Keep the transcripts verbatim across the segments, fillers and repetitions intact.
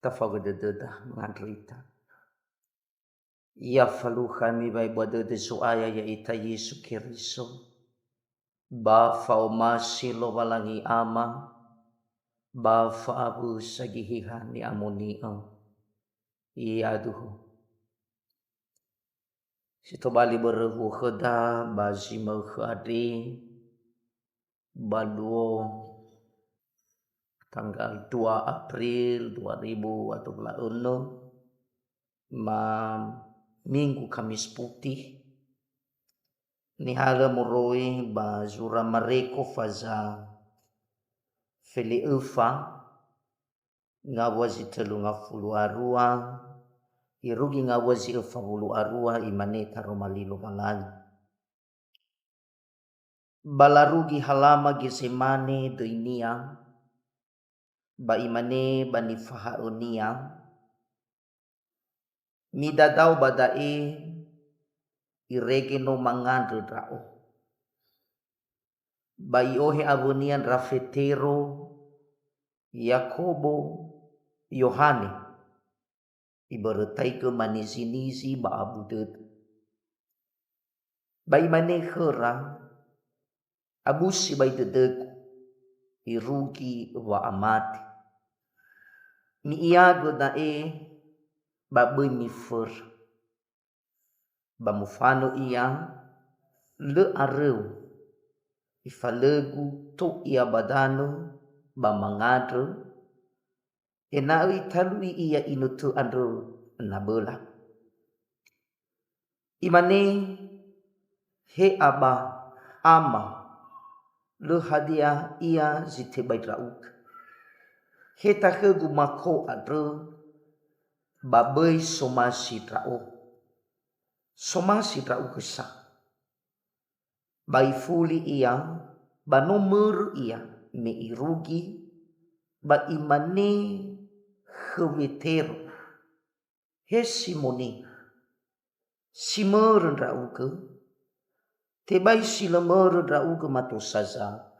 Tafaogö dödöda mangandrö ita. Ya falukha mibai ba dödö Zo'aya ya'ita Yesu Keriso, ba fa'omasi Lowalangi Ama, ba fa'awusa Geheha Ni'amoni'ö. Yaduhu. Si tobali börö huo khöda ba zi maökhö andre, ba luo tanggal dua April dua ribu dua puluh enam, ma Minggu Kamis Putih, nihalö moroi ba zura Mareko faza fele'öfa, ngawua zi tölu ngafulu a rua, irugi ngawua zi öfa wulu a rua, imane taroma li Lowalangi. Ba larugi halama Gezemane döinia, ba imane ba nifahaönia, "Midadao ba da'e, irege no mangandrö ndra'o." Ba i'ohe awönia ndra Fetero, Yakobo, Yohane. Ibörötaigö manizinizi ba abu dödö. Ba imane khöra, "Abu sibai dödögu, irugi wa'amate. Mi'iagö da'e, ba böi miföra." Ba mofanö ia, lö aröu. Ifalögu tou ia ba danö ba mangandrö, ena'ö italui ia inötö andrö naböla. Imane, "He Aba, Ama, lö hadia ia zi tebai ndra'ugö. He takhögu mako andrö, ba böi somasi ndra'o. Somasi ndra'ugö sa." Ba ifuli ia, ba no mörö ia me irugi, ba imane khö Wetero, "He Simoni, si mörö ndra'ugö? Tebai si lö mörö ndra'ugö mato saza.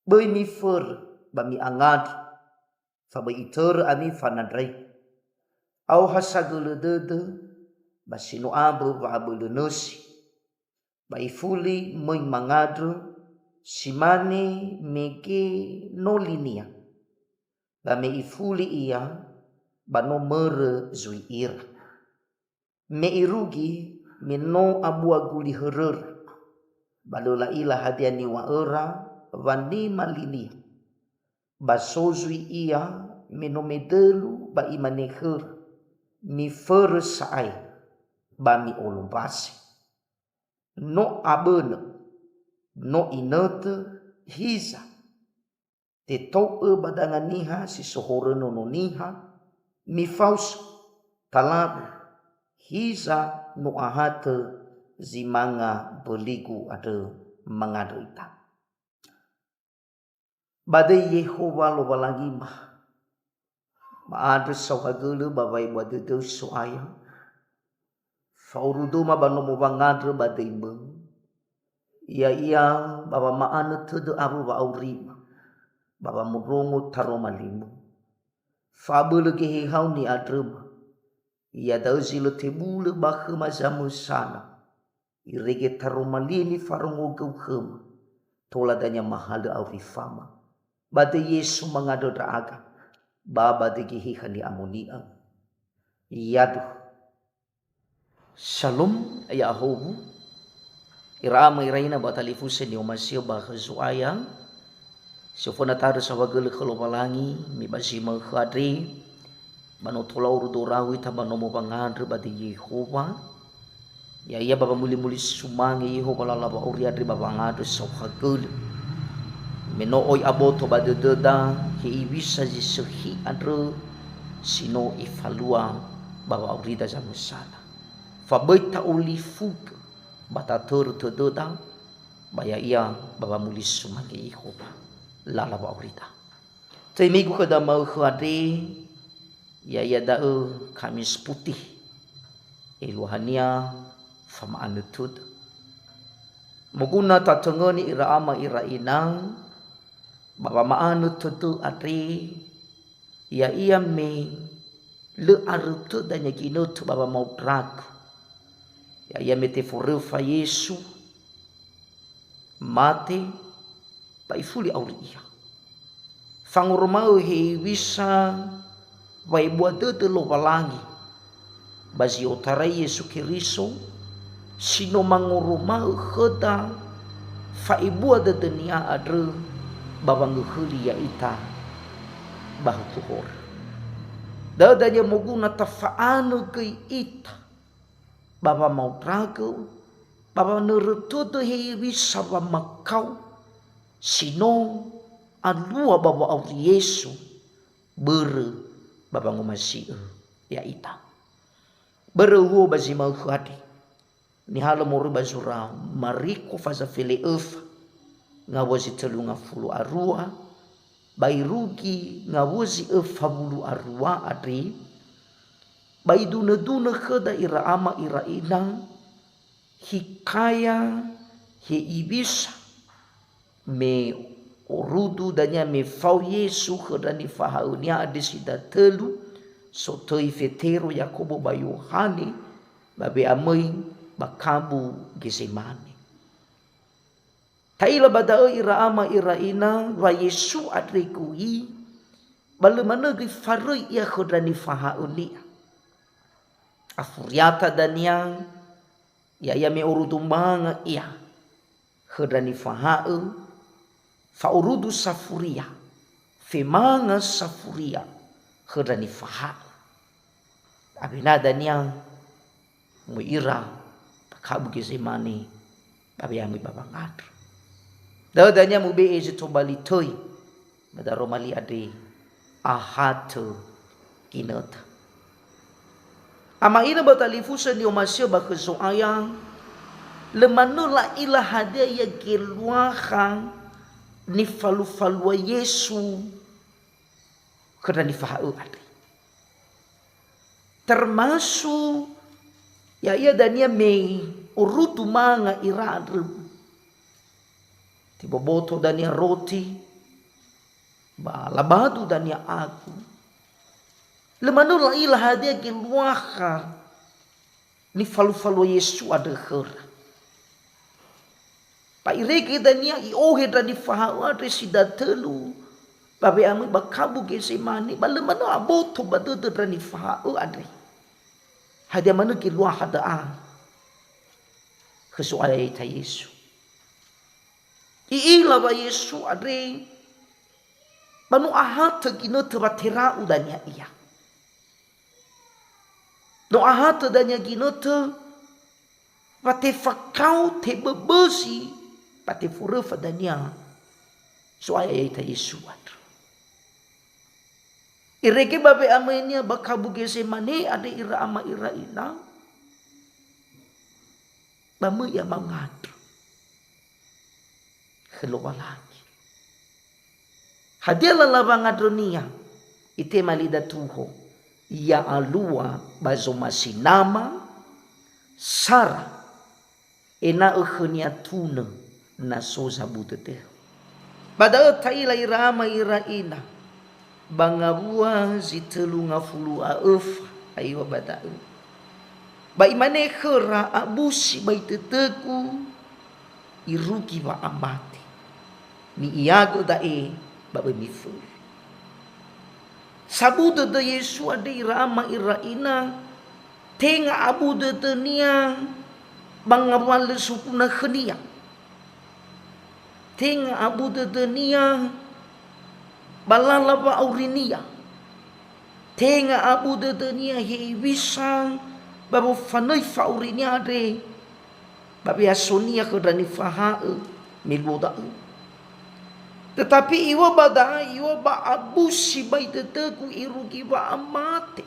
Böi miförö ba mi'angandrö, fa böi itörö ami fanandraigu. Aoha sagölö dödö, ba si no ambö wa'abölö nösi." Ba ifuli möi mangandrö, si mane mege no linia. Ba me ifuli ia, ba no mörö zui ira. Me irugi, me no abua guli höröra, ba lö la'ila hadia niŵa'öra wanema linia. Ba so zui ia, me no medölu, ba imane khöra, "Miförö sa'ae, ba mi'olombase. No abönö, no inötö, hiza, tetou'ö ba danga niha si so horö Nono Niha, mifaosö, talabu, hiza no ahatö zi manga mböligu andrö mangandrö ita." Ba döi Yehowa Lowalangima, ma'andrö saohagölö ba wa'ebua dödöu So'aya, fa'orudöma ba nomo wangandrö ba döimö, ya'ia ba wama'anö tödö awö wa'aurima, ba wamondrongo taroma limö. Fa'abölö Gehehau ni'andröma, iada'ö zi lö tebulö ba khöma zamösana, irege taroma li nifarongogöu khöma, tola dania mahalö auri fama. Ba döi Yesu mangandrö ndra'aga, ba ba döi Geheha Ni'amoni'ö. Yaduhu. Shalom, ya'ahowu. Ira ama ira ina ba talifusö ni'omasi'ö ba khö Zo'aya. Si oföna ta'andrö saohagölö khö Lowalangi, me ba zi maökhö andre, ba no tola orudo rawi ita ba nomo wangandrö ba döi Yehowa. Ya'ia ba wamölimöli sumange Yehowa lala wa'auri andre ba wangandrö saohagölö. Me no oi aboto ba dödöda, hewisa zi sökhi andrö si no ifalua ba wa'aurida zamösana. Fa böi ta'olifugö, ba tatörö tödöda, ba ya'ia ba wamöli sumange Yehowa lala wa'aurida. Töi migu khöda maökhö andre, ya'ia da'ö Kamis Putih, eluahania fama'anö tödö. Moguna tatöngöni ira ama ira ina, ba wama'anö tödö andre, Ya'ia me lö arötö dania ginötö ba wamaondragö. Ya'ia me teforöfa Yesu, mate, ba ifuli auri Ia. Fangoroma'ö hewisa wa'ebua dödö Lowalangi ba zi otarai Yesu Keriso, si no mangoroma'ö khöda fa'ebua dödö-Nia andrö ba wangöhöli ya'ita ba huku horö. Da'ö dania moguna tafa'anö göi ita ba wamaondragö, ba wanörö tödö hewisa wamakao si no alua ba wa'auri Yesu börö ba wangomasi'ö ya'ita. Börö uhuo ba zi ma'ökhö andre, nihalö moroi ba zura Mariko faza fele öfa ngawua zi tölu ngafulu arua, ba irugi ngawua zi öfa wulu arua andre, ba idunödunö khöda ira ama ira ina, hikaya, hewisa, me orudu dania me fao Yesu khö ndra nifahaö-Nia andre si datölu, sotöi Fetero, Yakobo, ba Yohane, ba we'amöi ba kabu Gezemane. Ta'ila ba da'ö ira ama ira ina wa Yesu andre göi, ba lö manö göi faröi Ia khö ndra nifahaö-Nia. Afuriata dania, ya'ia me orudu manga Ia khö ndra nifahaö, fa'orudu safuria, femanga safuria khö ndra nifahaö. Awena dania möi ira ba kabu Gezemane ba we'amöi ba wangandrö. Da'ö dania mube'e zi tobali töi ba daroma li andre, ahatö ginötö. Ama'ila ba talifusö ni'omasi'ö ba khö Zo'aya, lö manö la'ila hadia ia geluaha nifalufalua Yesu khö ndra nifahaö andre. Termasuk ya'ia dania me orudu manga ira andrö. Teboboto dania roti, ba labadu dania agu. Lö manö la'ila hadia geluaha nifalufalua Yesu andrö khöra. Ba irege dania i'ohe ndra nifahaö andre si datölu ba we'amöi ba kabu Gezemane, ba lö manö aboto ba dödö ndra nifahaö andre. Hadia manö geluaha da'a khö So'aya ya'ita Yesu. I'ila wa Yesu andre, ba no ahatö ginötö wa tera'u dania Ia. No ahatö dania ginötö wa tefakao, teböbözi, ba teforöfa dania So'aya ya'ita Yesu andrö. Irege ba we'amöi-Nia ba kabu Gezemane andre ira ama ira ina, ba möi Ia mangandrö khö Lowalangi. Hadia lala wangandrö-Nia? Itema li Datuho, "Ya'alua ba zomasi Nama sara, ena'ö khönia tunö na so zabu dödöu." Ba da'ö ta'ila ira ama ira ina, ba ngawua zi tölu ngafulu a öfa, aiŵa ba da'ö. Ba imane khöra, "Abu sibai dödögu irugi wa'amate. Mi'iagö da'e ba böi miföli." Sabu dödö Yesu andre ira ama ira ina, tenga abu dödönia ba ngawalö soguna khönia. Tenga abu dödönia ba lala wa'aurinia. Tenga abu dödönia hewisa ba wofanöi fa'aurinia andre ba we'asonia khö ndra nifahaö me luo da'ö. Tetapi iŵa'ö ba da'a, iŵa'ö ba abu sibai dödögu irugi wa'amate.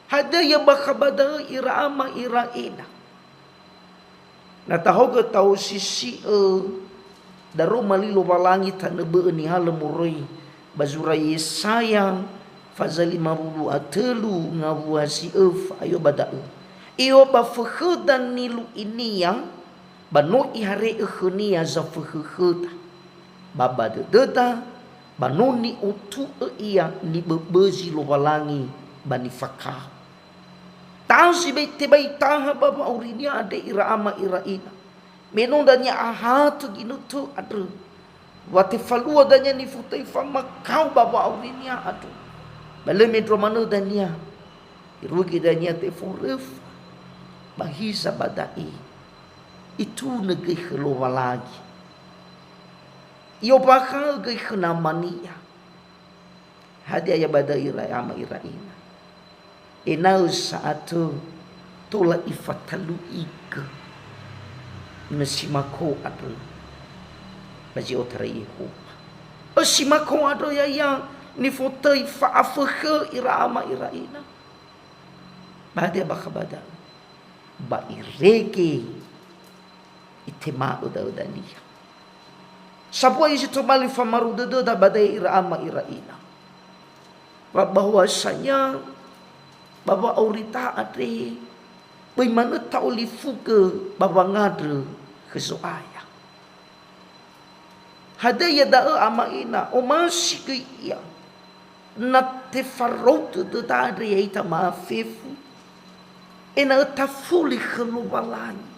Hadia ia bakha ba da'ö ira ama ira ina? Na tahaogö taosisi'ö daroma li Lowalangi tanö bö'ö nihalö moroi ba zura Yesaya faza lima wulu a tölu ngawua zi öfa, aiŵa ba da'ö. Iŵa'ö ba fökhöda niluinia, ba no ihare'ö khönia zafökhö khöda. Ba ba dödöda, Ba no ni'otu'ö ia niböbözi Lowalangi ba nifakao. Ta'ao sibai tebai taha ba wa'aurinia andre ira ama ira ina. Me no dania ahatö ginötö andrö, wa tefalua dania nifotöi famakao ba wa'aurinia andrö. Ba lö mendrua manö dania, irugi dania teforöfa. Ba hiza ba da'e, itunö göi khö Lowalangi. I'ombakha'ö göi khö namania. Hadia ia ba da'ö ira ama ira ina? Ena'ö sa'atö tola ifataluigö nö si mako andrö ba zi otarai Yehowa. Ö, si mako andrö ya'ia nifotöi fa'afökhö ira ama ira ina. Ba hadia bakha ba da'ö? Ba irege itema'ö da'ö dania. Sambua zi tobali famaru dödöda ba da'e ira ama ira ina. Wa bahwasanya ba wa'aurita andre, böi manö ta'olifugö ba wangandrö khö Zo'aya. Hadia ia da'ö ama ina, omasi göi ia. Na tefarou dödöda andre ya'ita ma'afefu, ena'ö tafuli khö Lowalangi.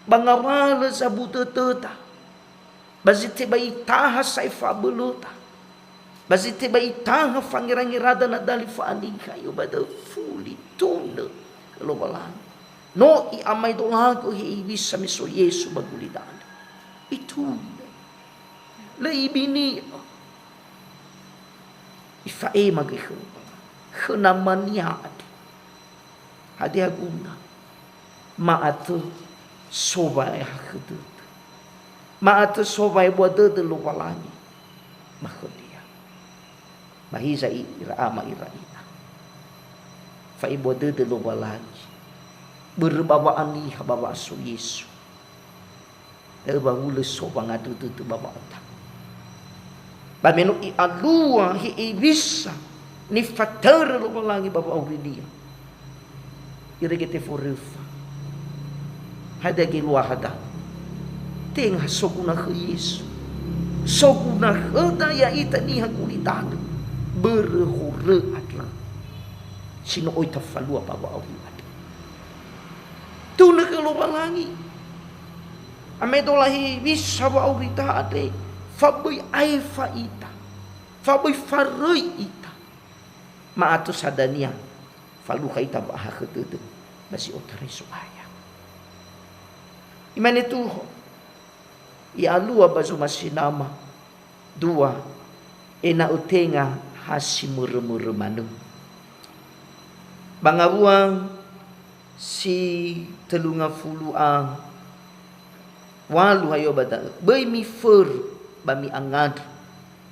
Ba ngawalö zabu dödöda, ba zi tebai itaha sa'ae fa'abölöda, ba zi tebai itaha fangerangerada na dali fa'aniha, i'o ba da'ö fuli tunö Lowalangi. No i'amaedolagö hewisa me so Yesu ba gulidanö. Itunö. Lö ibinia. Ifa'ema göi khö, khö namania andre. Hadia guna? Ma'atö so wa'ahakhö dödö. Ma'atö so wa'ebua dödö Lowalangi ba khönia. Ba hiza i-, ira ama ira ina. Fa'ebua dödö Lowalangi. Börö ba wa'aniha ba wa'aso Yesu. Da'ö wa hulö so wangandrö dödö ba wa'aotagu. Ba me no i'alua hewisa nifatörö Lowalangi ba wa'aurinia, irege teforöfa. Hadia geluaha da'ö? Tenga soguna khö Yesu. Soguna khöda ya'ita niha gulidanö. Börö horö andrö si no oi tafalua ba wa'auri andrö. Tunö khö Lowalangi. Amaedola hewisa wa'aurita andre, fa böi aefa ita, fa böi faröi ita. Ma'atö sa dania falukha ita wa'ahakhö dödö ba zi otarai Zo'aya. Imane tuho, i'alua ba zomasi nama, dua, ena'ö tenga ha si mörö-mörö manö. Ba ngawua si tölu ngafulu a walu hayo ba da'ö, böi miförö ba mi'angandrö,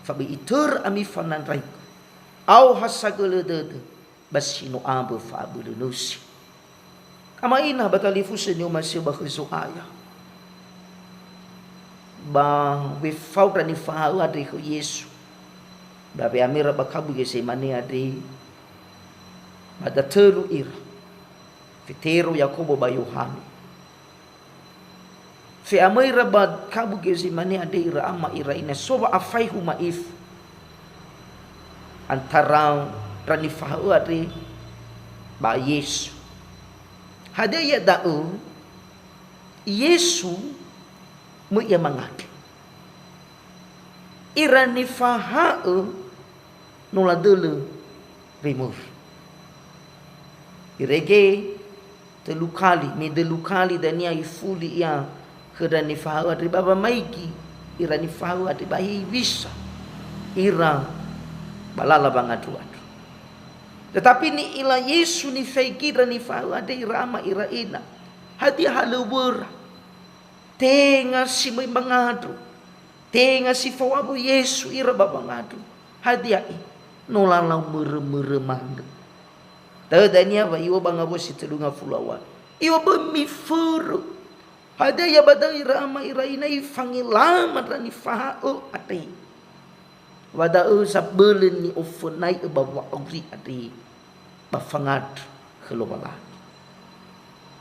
fa böi itörö ami fanandraigö, ao ha sagölö dödö, ba si no ambö fa'abölö nösi. Ama ina ba talifusö ni'omasi'ö ba khö Zo'aya. Ba wefao ndra nifahaö andre khö Yesu. Ba we'amöira ba kabu Gezemane andre, ba datölu ira, Fetero, Yakobo, ba Yohane. Fe'amöira ba kabu Gezemane andre ira ama ira ina, so wa'afaehu ma'ifu antara ndra nifahaö andre ba Yesu. Hadia ia da'ö? Yesu möi ia mangandrö. Ira nifahaö no ladölö wemöi. Irege tölu kali, me dölu kali dania ifuli ia khö ndra nifahaö andre ba wamaigi ira nifahaö andre ba hewisa ira ba lala wangandrö andrö. Tetapi ni'ila Yesu nifaigi ndra nifahaö andre ira ama ira ina. Hadia halöŵöra? Tenga si möi mangandrö. Tenga si fao awö Yesu ira ba wangandrö. Hadia e? No lalau mörö-mörö manö. Da'ö dania wa i'o'ö ba ngawua si tölu ngafulu a walu. I'o'ö böi miförö. Hadia ia ba da'ö ira ama ira ina, ifangelama ndra nifahaö andre? Wa da'ö zabölö ni'ofönai'ö ba wa'auri andre ba fangandrö khö Lowalangi.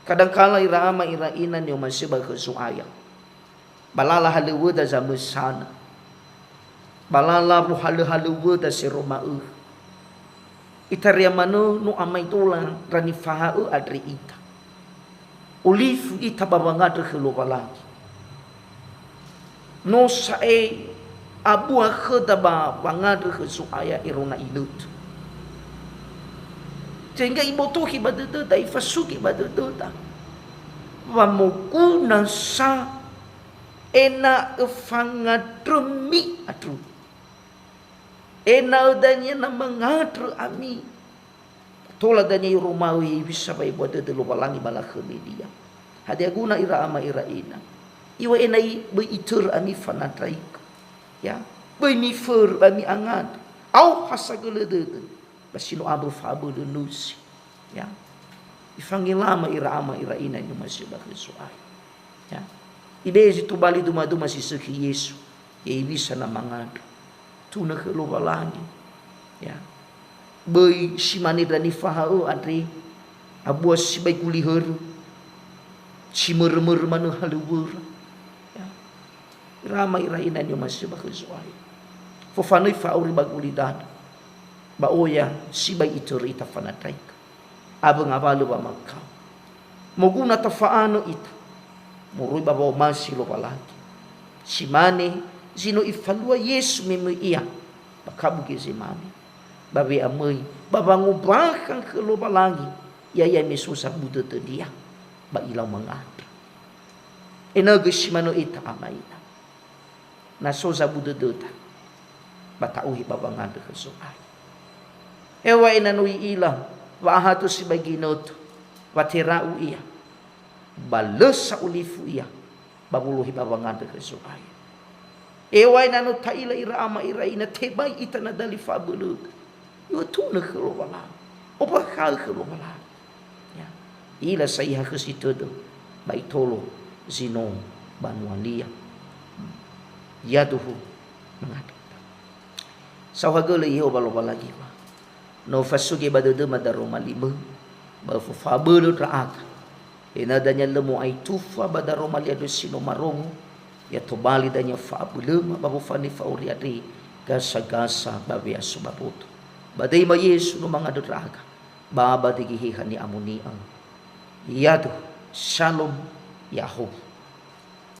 Kadangkala ira ama ira ina ni'omasi'ö ba khö Zo'aya, ba lala halöŵöda zamösana. Ba lala wohalöhalöŵöda Seroma'ö. Itaria manö no amaedola ndra nifaha'ö andre ita. Olifu ita ba wangandrö khö Lowalangi. No sa'ae abua khöda ba wangandrö khö Zo'aya ero na inötö. Sehingga ibotokhi ba dödöda, ifasugi ba dödöda. Wa moguna sa ena'ö fangandrömi andrö. Ena'ö dania na mangandrö ami. Tola dania ioroma'ö hewisa wa'ebua dödö Lowalangi ba lakhömi-Nia. Hadia guna ira ama ira ina? Iŵa'ö ena'ö böi itörö ami fanandraigö. Ya, böi miförö ba mi'angandrö. Aoha sagölö dödö. Ba si no ambö fa'abölö nösi. Ya. Ifangelama ira ama ira ina ni'omasi'ö ba khö Zo'aya. Ya. Ibe'e zi tobali duma-duma si sökhi Yesu. Ya, hewisa na mangandrö. Tunö khö Lowalangi. Ya. Böi si mane ndra nifaha'ö andre, abua sibai guli hörö. Si mörö-mörö manö halöŵöra. Ya. Ira ama ira ina ni'omasi'ö ba khö Zo'aya. Fofanö ifa'auri ba gulidanö. Ba oya sibai itörö ita fanandraigö. Awö ngawalö wamakao. Moguna tafa'anö ita moroi ba wa'omasi Lowalangi. Si mane zi no ifalua Yesu me möi Ia ba kabu Gezemane. Ba we'amöi ba wangombakha khö Lowalangi, ya'ia me so zabu dödönia ba ilau mangandrö. Ena'ö göi si manö ita ama ina. Na so zabu dödöda, ba ta'ohe ba wangandrö khö Zo'aya. Heŵa'ae na no i'ila wa'ahatö sibai ginötö, wa tera'u ia, ba lö sa olifu ia, ba wolohe ba wangandrö khö Zo'aya. Heŵa'ae na no ta'ila ira ama ira ina tebai ita na dali fa'abölöda. Iŵa'ö tunö khö Lowalangi. Ombakha'ö khö Lowalangi. Ya. I'ila sa ihakhösi tödö ba itolo zi no banualia. Yaduhu mangandrö. Saohagölö Yehowa Lowalangiwa. No fasugi ba dödöma daroma limö, ba öfo fa'abölö ndra'aga. Ena'ö dania lö mo'aitufa ba daroma li andrö si no marongo, ya tobali dania fa'abölöma ba wofanö fa'auri andre gasa-gasa ba we'aso ba boto. Ba döi ma Yesu no mangandrö ndra'aga, ba ba döi Geheha Ni'amoni'ö. Yadu, Shalom, Ya'ahowu.